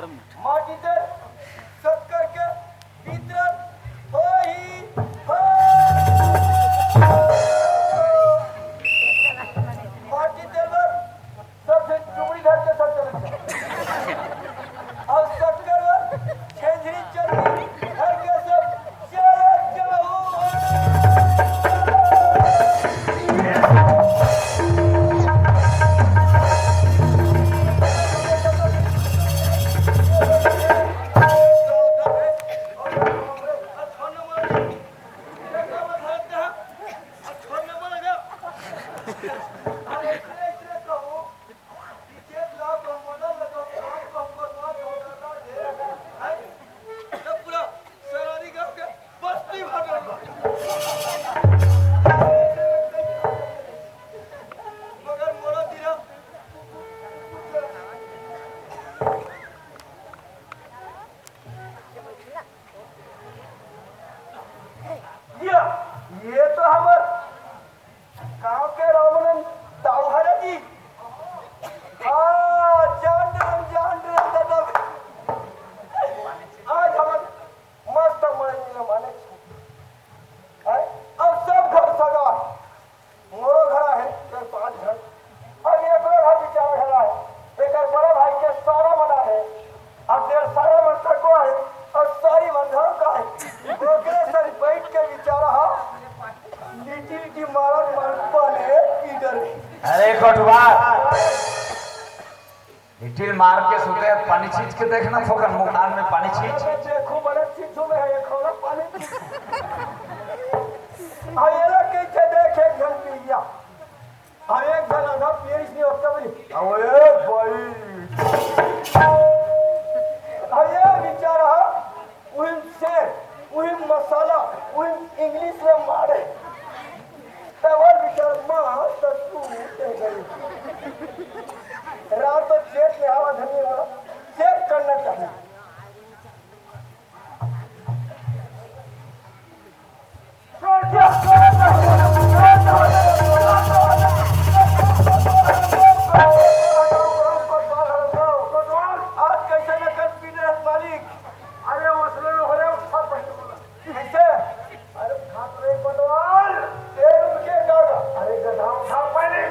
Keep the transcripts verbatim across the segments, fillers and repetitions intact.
माटी तेल शक्कर के वितरण होही। माटी तेल बर सबसे चुमड़ी धर के सब चले जाओ। अउ शक्कर बर छेंझरी चरनी धर के सब चले जाओ। ये, ये तो हमर गांव के रामनन दाऊ हरे जी। हाँ, जान डरन, जान डरन दादा। आज हमन मस्त मड़ई में माने छे। हैं? अब सब घर सगा। मोरो घर आहे, चार पांच घर। अब एकरो घर बिचारा घर आहे। एकर बड़ा भाई के सारा मन आहे। अब तेर सारा मन तको आहे। अउ सारी मन घर का आहे। ओकरे संग बैठ के बिचारा हा लिटिल डी मारत मारत बने पीटर। अरे कोटवार, लिटिल मार के सुते, पानी छींच के देखना, फोकन मुकान में पानी छींच। अरे देखो, बड़े छींचू में है, ये खाना पानी छींच। आ, ये लोग कैसे देखे, घर पी गया। अरे एक जन आधा पिए इसलिए होता भी। अरे भाई। अरे बेचारा, उहिम शेर, उहिम मसाला, उहिम इंग्लिश में मारे। तवर बेचारा माँ, तो तू ते गई। रात तो जेठ में आवा धनी वाला, चेक करना चाहिए। आज कैसे न कर पीने मालिक। अरे उसने हो रहे ऊपर पहले बोला। कैसे? अरे खात रे पटवार, तेल उनके कर। अरे गधा उठा पहले।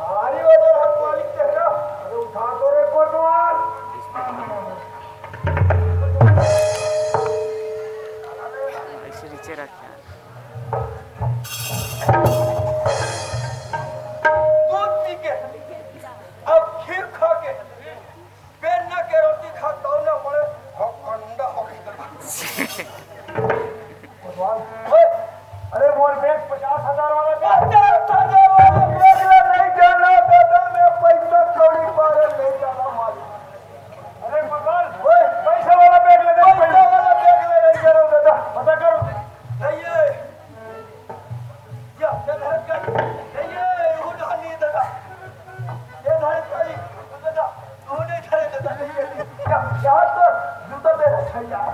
भारी वजन है मालिक तेरा। अरे उठा तो रे कोतवाल। ऐसे नीचे रखे हैं। दूध पी के, अब खीर खा के, बेलना के रोटी खा, तौना मड़े, हो कंडा हो गई। भगवान, ओए, अरे मोर बैग पचास हजार वाला बैग। पचास हजार वाला बैग ले नहीं जाना दादा, मैं पैसा कौड़ी मारे नहीं जाना मालिक। अरे भगवान, ओए, पैसा वाला बैग ले दे, पैसा वाला बैग ले नहीं जाना दादा। पता करो। नहीं है। या, ये धर कर, ये, ये, वो डाल नहीं दादा। ये धर कर, दादा, वो नहीं धरे दादा, नहीं है। या, यहाँ तो जूता दे रखा है यार।